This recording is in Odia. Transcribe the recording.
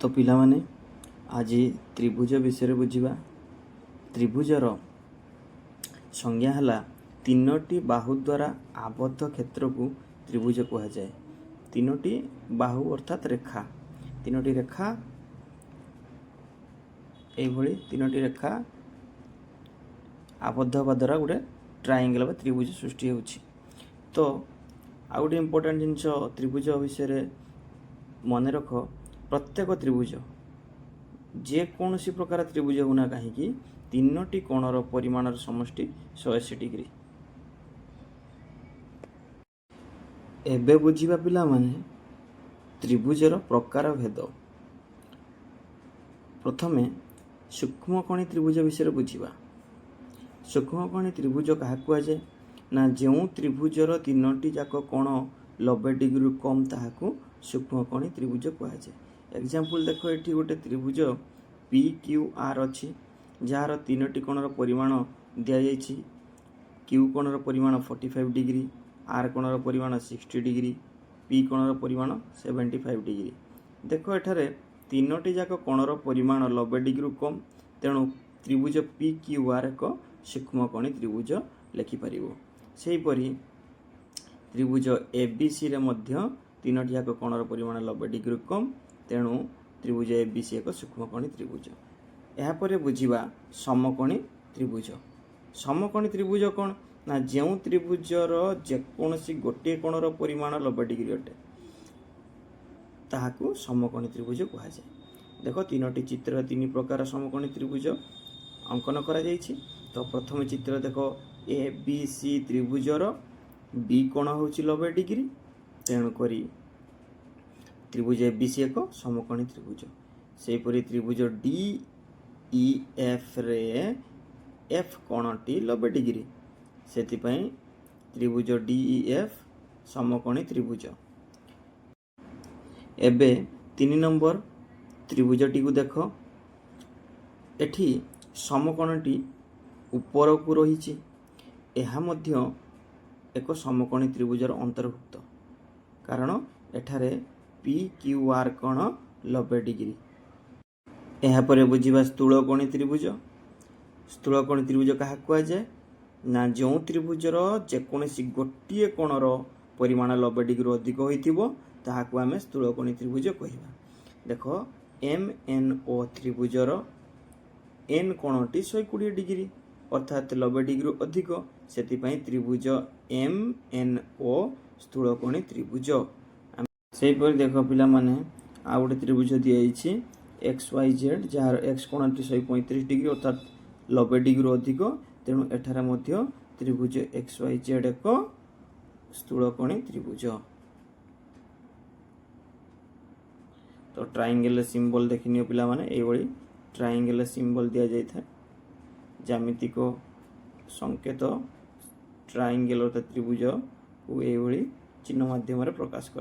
ତ ପିଲାମାନେ, ଆଜି ତ୍ରିଭୁଜ ବିଷୟରେ ବୁଝିବା। ତ୍ରିଭୁଜର ସଂଜ୍ଞା ହେଲା, ତିନୋଟି ବାହୁ ଦ୍ୱାରା ଆବଦ୍ଧ କ୍ଷେତ୍ରକୁ ତ୍ରିଭୁଜ କୁହାଯାଏ। ତିନୋଟି ବାହୁ ଅର୍ଥାତ୍ ରେଖା, ତିନୋଟି ରେଖା, ଏଇଭଳି ତିନୋଟି ରେଖା ଆବଦ୍ଧ ହେବା ଦ୍ୱାରା ଗୋଟେ ଟ୍ରାଇଙ୍ଗେଲ୍ ବା ତ୍ରିଭୁଜ ସୃଷ୍ଟି ହେଉଛି। ତ ଆଉ ଗୋଟେ ଇମ୍ପୋର୍ଟାଣ୍ଟ ଜିନିଷ ତ୍ରିଭୁଜ ବିଷୟରେ ମନେ ରଖ, ପ୍ରତ୍ୟେକ ତ୍ରିଭୁଜ, ଯେକୌଣସି ପ୍ରକାର ତ୍ରିଭୁଜ ହେଉନା କାହିଁକି, ତିନୋଟି କୋଣର ପରିମାଣର ସମଷ୍ଟି 180 ଡିଗ୍ରୀ। ଏବେ ବୁଝିବା ପିଲାମାନେ, ତ୍ରିଭୁଜର ପ୍ରକାର ଭେଦ। ପ୍ରଥମେ ସୂକ୍ଷ୍ମକୋଣୀ ତ୍ରିଭୁଜ ବିଷୟରେ ବୁଝିବା। ସୂକ୍ଷ୍ମକୋଣୀ ତ୍ରିଭୁଜ କାହାକୁ କୁହାଯାଏ ନା, ଯେଉଁ ତ୍ରିଭୁଜର ତିନୋଟି ଯାକ କୋଣ 90 ଡିଗ୍ରୀରୁ କମ୍, ତାହାକୁ ସୂକ୍ଷ୍ମକୋଣୀ ତ୍ରିଭୁଜ କୁହାଯାଏ। ଏକ୍ଜାମ୍ପଲ୍ ଦେଖ, ଏଠି ଗୋଟେ ତ୍ରିଭୁଜ ପି କ୍ୟୁ ଆର୍ ଅଛି, ଯାହାର ତିନୋଟି କୋଣର ପରିମାଣ ଦିଆଯାଇଛି। କ୍ୟୁ କୋଣର ପରିମାଣ 45 ଡିଗ୍ରୀ, ଆର୍ କୋଣର ପରିମାଣ 60 ଡିଗ୍ରୀ, ପି କୋଣର ପରିମାଣ 75 ଡିଗ୍ରୀ। ଦେଖ, ଏଠାରେ ତିନୋଟି ଯାକ କୋଣର ପରିମାଣ 90 ଡିଗ୍ରୀରୁ କମ୍, ତେଣୁ ତ୍ରିଭୁଜ ପି କ୍ୟୁ ଆର୍ ଏକ ସୂକ୍ଷ୍ମକୋଣୀ ତ୍ରିଭୁଜ ଲେଖିପାରିବ। ସେହିପରି ତ୍ରିଭୁଜ ଏ ବି ସିରେ ମଧ୍ୟ ତିନୋଟି ଯାକ କୋଣର ପରିମାଣ 90 ଡିଗ୍ରୀରୁ କମ୍, ତେଣୁ ତ୍ରିଭୁଜ ଏ ବି ସି ଏକ ସୂକ୍ଷ୍ମକୋଣୀ ତ୍ରିଭୁଜ। ଏହାପରେ ବୁଝିବା ସମକୋଣୀ ତ୍ରିଭୁଜ। ସମକୋଣୀ ତ୍ରିଭୁଜ କ'ଣ ନା, ଯେଉଁ ତ୍ରିଭୁଜର ଯେକୌଣସି ଗୋଟିଏ କୋଣର ପରିମାଣ 90 ଡିଗ୍ରୀ ଅଟେ, ତାହାକୁ ସମକୋଣୀ ତ୍ରିଭୁଜ କୁହାଯାଏ। ଦେଖ, ତିନୋଟି ଚିତ୍ରରେ ତିନି ପ୍ରକାର ସମକୋଣୀ ତ୍ରିଭୁଜ ଅଙ୍କନ କରାଯାଇଛି। ତ ପ୍ରଥମେ ଚିତ୍ର ଦେଖ, ଏ ବି ସି ତ୍ରିଭୁଜର ବି କୋଣ ହେଉଛି 90 ଡିଗ୍ରୀ, ତେଣୁକରି ତ୍ରିଭୁଜ ଏ ବି ସି ଏକ ସମକୋଣୀ ତ୍ରିଭୁଜ। ସେହିପରି ତ୍ରିଭୁଜ ଡି ଇ ଏଫ୍ରେ ଏଫ୍ କୋଣଟି 90 ଡିଗ୍ରୀ, ସେଥିପାଇଁ ତ୍ରିଭୁଜ ଡି ଇ ଏଫ୍ ସମକୋଣୀ ତ୍ରିଭୁଜ। ଏବେ 3 ନମ୍ବର ତ୍ରିଭୁଜଟିକୁ ଦେଖ। ଏଠି ସମକୋଣଟି ଉପରକୁ ରହିଛି। ଏହା ମଧ୍ୟ ଏକ ସମକୋଣୀ ତ୍ରିଭୁଜର ଅନ୍ତର୍ଭୁକ୍ତ, କାରଣ ଏଠାରେ ପି କ୍ୟୁ ଆର୍ କୋଣ 90 ଡିଗ୍ରୀ। ଏହାପରେ ବୁଝିବା ସ୍ଥୂଳକୋଣୀ ତ୍ରିଭୁଜ। ସ୍ଥୂଳକୋଣୀ ତ୍ରିଭୁଜ କାହାକୁ କୁହାଯାଏ ନା, ଯେଉଁ ତ୍ରିଭୁଜର ଯେକୌଣସି ଗୋଟିଏ କୋଣର ପରିମାଣ 90 ଡିଗ୍ରୀରୁ ଅଧିକ ହୋଇଥିବ, ତାହାକୁ ଆମେ ସ୍ଥୂଳକୋଣୀ ତ୍ରିଭୁଜ କହିବା। ଦେଖ, ଏମ୍ ଏନ୍ ଓ ତ୍ରିଭୁଜର ଏନ୍ କୋଣଟି 120 ଡିଗ୍ରୀ, ଅର୍ଥାତ୍ 90 ଡିଗ୍ରୀରୁ ଅଧିକ। ସେଥିପାଇଁ ତ୍ରିଭୁଜ ଏମ୍ ଏନ୍ ଓ ସ୍ଥୂଳକୋଣୀ ତ୍ରିଭୁଜ। ସେହିପରି ଦେଖ ପିଲାମାନେ, ଆଉ ଗୋଟେ ତ୍ରିଭୁଜ ଦିଆଯାଇଛି ଏକ୍ସ ୱାଇ ଜେଡ୍, ଯାହାର ଏକ୍ସ କୋଣଟି 135 ଡିଗ୍ରୀ, ଅର୍ଥାତ୍ 90 ଡିଗ୍ରୀରୁ ଅଧିକ। ତେଣୁ ଏଠାରେ ମଧ୍ୟ ତ୍ରିଭୁଜ ଏକ୍ସ ୱାଇ ଜେଡ୍ ଏକ ସ୍ଥୂଳକୋଣୀ ତ୍ରିଭୁଜ। ତ ଟ୍ରାଇଙ୍ଗେଲ ସିମ୍ବଲ ଦେଖିନିଅ ପିଲାମାନେ, ଏଇଭଳି ଟ୍ରାଇଙ୍ଗେଲ ସିମ୍ବଲ ଦିଆଯାଇଥାଏ। ଜ୍ୟାମିତିକ ସଂକେତ ଟ୍ରାଇଙ୍ଗେଲ ଅର୍ଥାତ୍ ତ୍ରିଭୁଜକୁ ଏଇଭଳି ଚିହ୍ନ ମାଧ୍ୟମରେ ପ୍ରକାଶ କରେ।